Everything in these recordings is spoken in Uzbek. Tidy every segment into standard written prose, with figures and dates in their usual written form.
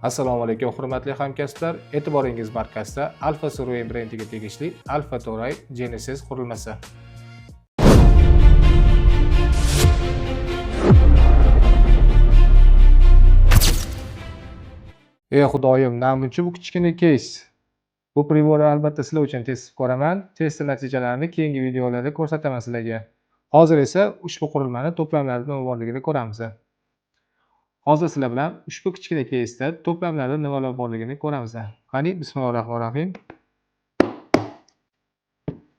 Assalomu alaykum, hurmatli hamkasblar. E'tiboringiz markazida Alfa Survey brendiga tegishli Alfa Toray Genesis qurilmasi. Ey Xudoyim, namuncha bu kichkina keys. Bu priborni albatta sizlar uchun test qilib ko'raman. Test natijalarini keyingi videolarda ko'rsataman sizlarga. Hozir esa ushbu qurilmani to'plamlarida nima borligini ko'ramiz. Hozir sizlar bilan ushbu kichkina keysda to'plamlarda nimalar borligini ko'ramiz. Qani, bismillahirrohmanirrohim.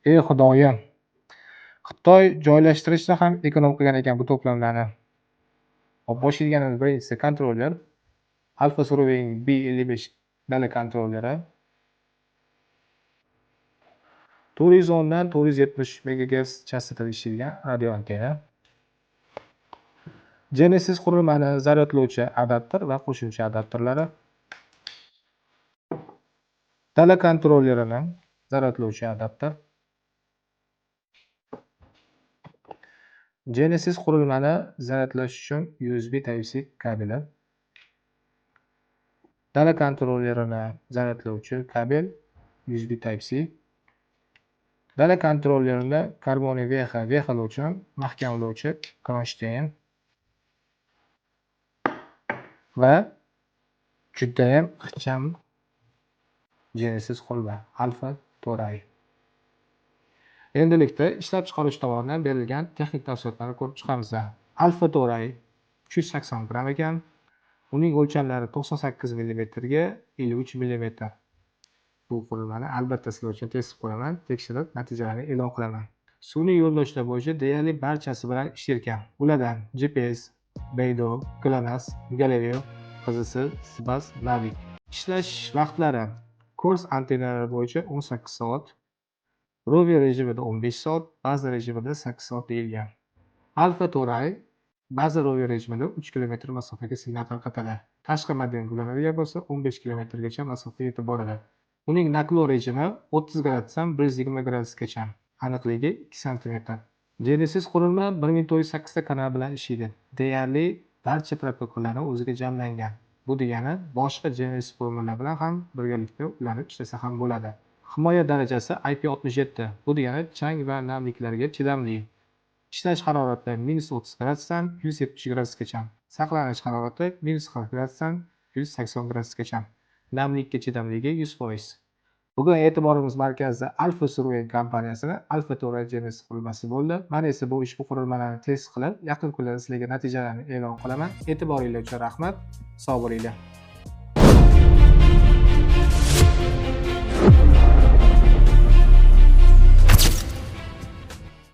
Ey Xudoyim. Xitoy joylashtirishda ham ekonom qilgan ekan bu to'plamlarni. Hop, boshlaydiganimiz birinchisi kontroller. Alfa Surveying B55 dala kontrolleri. 410 dan 470 MHz chastotada ishlaydigan radio antenna. Genesis qurilmani zaryadlovchi adapter va qo'shimcha adapterlari. Dala kontrollerini zaryadlovchi adapter. Genesis qurilmani zaryadlash uchun USB Type-C kabeli. Dala kontrollerini zaryadlovchi kabel USB Type-C. Dala kontrollerini karboniy VH uchun mahkamlovchi kronshteyn va judayam ixcham Genesis qurilma Alfa Toray. Endilikda ishlab chiqaruvchi tomonidan berilgan texnik tavsifotlarni ko'rib chiqamiz. Alfa Toray 380 gramm ekan. Uning o'lchamlari 98 millimetrga 53 millimetr. Bu qurilmani albatta sizlar uchun test qilib ko'raman, tekshirib natijalarini e'lon qilaman. Sun'iy yo'ldoshlar bo'yicha deyarli barchasi bilan ishlar ekan. Ulardan GPS, Beidou, GLONASS, Galileo, QZS, Sbas, Navic. Ishlash vaqtlari kurs antennalari bo'yicha 18 soat, rover rejimida 15 soat, baza rejimida 8 soat deyilgan. Alfa Toray baza rover rejimida 3 kilometr masofaga signal tarqatadi. Tashqi modem ulanadigan bo'lsa 15 kilometrgacha masofa yetib boradi. Uning naklon rejimi 30 gradusdan 120 gradusgacha, aniqligi 2 santimetr. Genesis qurilma 1408 ta kanal bilan ishlaydi. Deyarli barcha protokollarni o'ziga jamlangan. Bu degani boshqa Genesis qurilmalar bilan ham birgalikda ulanib ishlasa ham bo'ladi. Himoya darajasi IP67. Bu degani chang va namliklarga chidamli. Ishlash harorati -30 gradusdan 170 gradusgacha. Saqlanish harorati -40 gradusdan 180 gradusgacha. Namlikka chidamligi 100%. Bugun e'tiborimiz markazida Alfa Survey kompaniyasini Alfa Toray Genesis qurilmasi bo'ldi. Men esa bu ushbu qurilmalarni test qilib, yaqin kunlarda sizlarga natijalarini e'lon qilaman. E'tiboringlar uchun rahmat. Sog' bo'linglar.